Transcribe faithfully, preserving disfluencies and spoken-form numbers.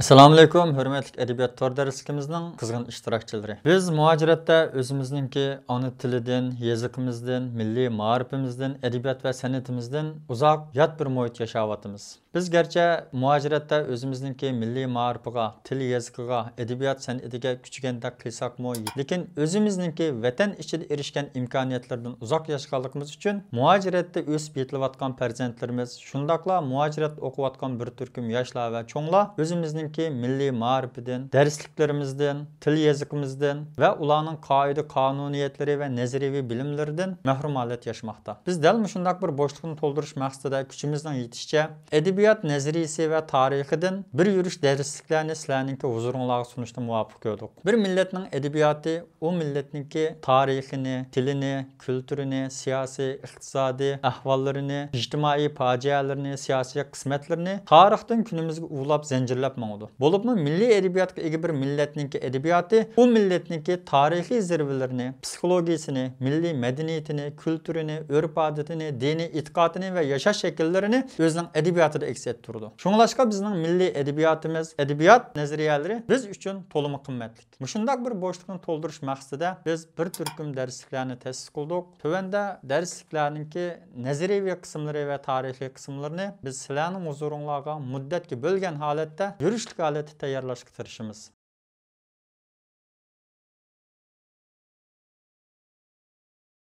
ئەسسالامۇئەلەيكۇم، ھۆرمەتلىك ئەدەبىيات تور دەرسلىكىمىزنىڭ قىزغىن ئىشتىراكچىلىرى. بىز مۇھاجىرەتتە ئۆزىمىزنىڭكى ئانا تىلىدىن، يېزىقىمىزدىن، مىللىي مائارىپىمىزدىن، ئەدەبىيات ۋە سەنئىتىمىزدىن ئۇزاق يات بىر مۇھىت ياشاۋاتىمىز. بىز گەرچە مۇھاجىرەتتە ئۆزىمىزنىڭكى مىللىي مائارىپىغا، تىل يېزىقىغا، ئەدەبىيات سەنئىتىگە كۈچىگەندەك قىلساقمۇ، لېكىن ئۆزىمىزنىڭكى ۋەتەن ئىچىدە ئېرىشكەن ئىمكانىيەتلەردىن ئۇزاق ياشىغانلىقىمىز ئۈچۈن مۇھاجىرەتتە ئۆسۈپ يېتىلىۋاتقان پەرزەنتلىرىمىز، شۇنداقلا مۇھاجىرەتتە ئوقۇۋاتقان بىر تۈركۈم ياشلار ۋە چوڭلار ئۆزىمىزنىڭكى مىللىي مائارىپىدىن، دەرسلىكلىرىمىزدىن، تىل يېزىقىمىزدىن ۋە ئۇلارنىڭ قائىدە-قانۇنىيەتلىرى ۋە نەزەرىيەۋى بىلىملىرىدىن مەھرۇم ھالەتتە ياشىماقتا. بىز دەل مۇشۇنداق بىر بوشلۇقنى تولدۇرۇش مەقسىتىدە كۈچىمىزنىڭ يېتىشىچە ئەدەبىيات نەزەرىيىسى ۋە تارىخىدىن بىر يۈرۈش دەرسلىكلەرنى سىلەرنىڭكى ھۇزۇرۇڭلارغا سۇنۇشنى مۇۋاپىق كۆردۇق. بىر مىللەتنىڭ ئەدەبىياتى ئۇ مىللەتنىڭكى تارىخىنى، تىلىنى، كۈلتۈرىنى، سىياسىي، ئىقتىسادىي ئەھۋاللىرىنى، ئىجتىمائىي پاجىئەلىرىنى، سىياسىي قىسمەتلىرىنى تارىختىن كۈنىمىزگە ئۇۋىلاپ زەنجىرلەپ ماڭىدۇ. بولۇپمۇ مىللىي ئەدەبىياتقا ئىگە بىر مىللەتنىڭكى ئەدەبىياتى ئۇ مىللەتنىڭكى تارىخىي زىرۋىلىرىنى، پسىخولوگىيىسىنى، مىللىي مەدەنىيىتىنى، كۈلتۈرىنى، ئۆرپ-ئادىتىنى، دىنىي ئېتىقادىنى ۋە ياشاش شەكىللىرىنى ئۆزىنىڭ ئەدەبىياتىدا ئەكس ئەتتۈرىدۇ. شۇڭلاشقا بىزنىڭ مىللىي ئەدەبىياتىمىز، ئەدەبىيات نەزەرىيەلىرى بىز ئۈچۈن تولىمۇ قىممەتلىك. مۇشۇنداق بىر بوشلۇقنى تولدۇرۇش مەقسىتىدە بىز بىر تۈركۈم دەرسلىكلەرنى تەسىس قىلدۇق. تۆۋەندە دەرسلىكلەرنىڭكى نەزەرىيەۋى قىسىملىرى ۋە تارىخىي قىسىملىرىنى بىز سىلەرنىڭ ھۇزۇرۇڭلارغا مۇددەتكە بۆلگەن ھالەتتە يۈرۈشلۈك ھالەتتە تەييارلاشقا تىرىشىمىز.